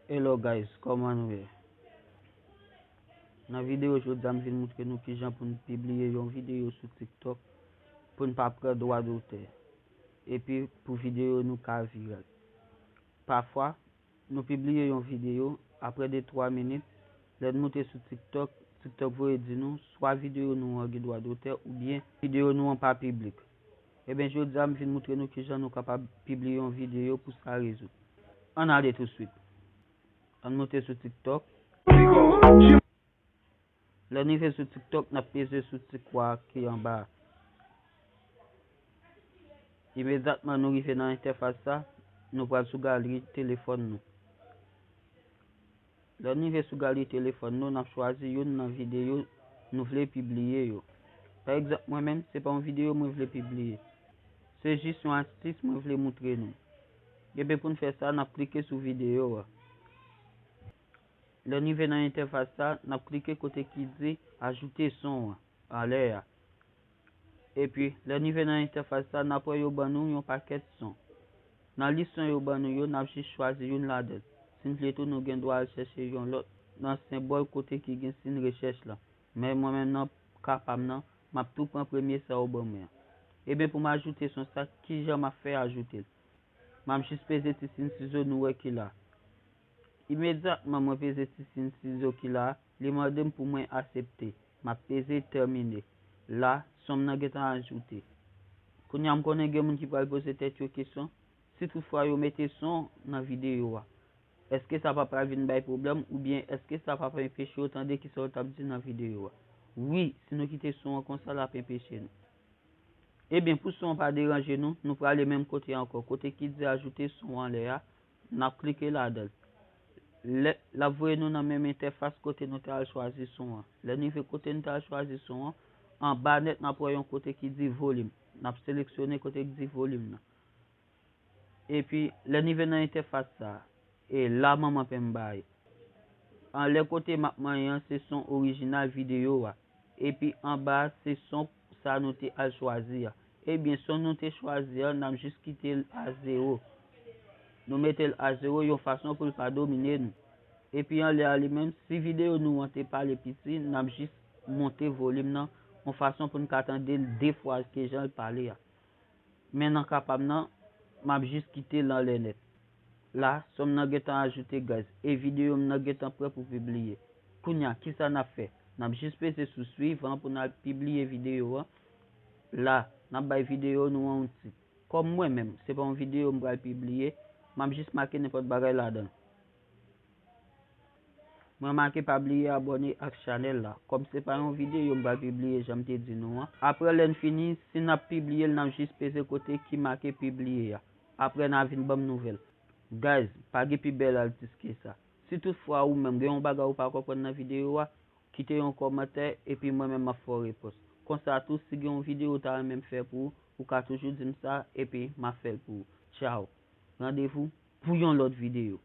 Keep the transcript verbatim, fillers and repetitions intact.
Hello guys, kòman nou ye? Nan videyo jodi a, m vin moutre nou kijan pou n pibliye yon videyo sou TikTok pou n pa pran dwa dotè epi pou videyo nou ka viral. Pafwa, nou pibliye yon videyo, apre de twa minit, lè n moute sou TikTok, TikTok voye di nou swa videyo nou an gen dwa dotè oubyen videyo nou an pa piblik. Ebyen, jodi a, m vin moutre nou kijan nou kapab pibliye yon videyo pou sa rezoud. Ann ale touswit. Ann moute sou TikTok. Lè n rive sou TikTok, n ap peze sou ti kwa ki anba a. Imedyatman nou rive nan entèfas sa, nou pral sou galri telefòn nou. Lè n rive sou galri telefòn nou, n ap chwazi youn nan videyo nou vle pibliye yo. Pa egzanp, mwen menm, se pa yon videyo mwen vle pibliye. Se jis yon astis mwen vle moutre nou. Ebyen, pou n fè sa, n ap klike sou videyo a. Lè n rive nan entèfas sa, n ap klike kote ki di ajoute son an anlè a. Epi, lè n rive nan entèfas sa, n ap wè yo ban nou yon pakèt son. Nan lis son yo ban nou yo, n ap jis chwazi youn ladan l. Si n vle tou, nou gen dwa al chèche yon lòt nan senbòl kote ki gen siy rechèch la. Men mwen menm nan ka pa m nan, m ap tou pran premye sa yo ban mwen an. Ebyen, pou m ajoute son sa, kijan m ap fè ajoute l? M ap jis peze ti siy sizo nou wè ki la. Imedyatman mwen peze ti siy sizo ki la, li mande m pou mwen aksepte. M ap peze tèmine. La, son m nan gentan ajoute. Kounye a m konnen gen moun ki pral poze tèt yo kesyon, si toutfwa yo mete son nan videyo a, èske sa pa pral vin bay pwoblèm oubyen èske sa p ap enpeche yo tande kisa yo t ap di nan videyo a? Wi, si nou kite son an konsa, l ap enpeche nou. Ebyen, pou son an pa deranje nou, nou prale menm kote a ankò. Kote ki di ajoute son anlè a, n ap klike ladan l. Lè, l ap voye nou nan menm entèfas kote nou te al chwazi son an. Lè n rive kote nou te al chwazi son an, anba nèt n ap wè yon kote ki di volim. N ap seleksyone kote ki di volim nan. Epi, lè n rive nan entèfas sa a, e la manman pen m bay. Anlè kote m ap manyen an, se son orijinal videyo a. Epi anba a, se son sa nou te al chwazi a. Ebyen, son nou te chwazi a, n ap jis kite l a zewo. Nou mete l a zewo yon fason pou l pa domine nou. Epi anlè a li menm, si videyo nou an te pale piti, n ap jis monte volim nan yon fason pou n ka tande l de fwa ke jan l pale a. Men nan ka pa m nan, m ap jis kite l anlè nèt. La, son m nan gentan ajoute guys, e videyo m nan gentan prè pou pibliye. Kounye a, kisa n ap fè? N ap jis peze sou suivant pou n al pibliye videyo an. La, n ap bay videyo nou an yon tit. Kòm mwen menm, se pa yon videyo m pral pibliye, m ap jis make nenpòt bagay ladan l. Mwen make pa bliye abòne ak chanèl la, kòm se pa yon videyo m pral pibliye jan m te di nou an. Apre lè n fini, si n ap pibliye l, n ap jis peze kote ki make pibliye a. Apre n a vin ban m nouvèl. Guys, pa gen pi bèl atis ke sa. Si toutfwa ou menm gen yon bagay ou pa konprann nan videyo a, kite yon kòmantè epi mwen menm m ap fè w repons. Konsa tou, si gen yon videyo ou ta renmen m fè pou ou, ou ka toujou di m sa epi m ap fè l pou ou. Tchaw! Randevou pou yon lòt videyo.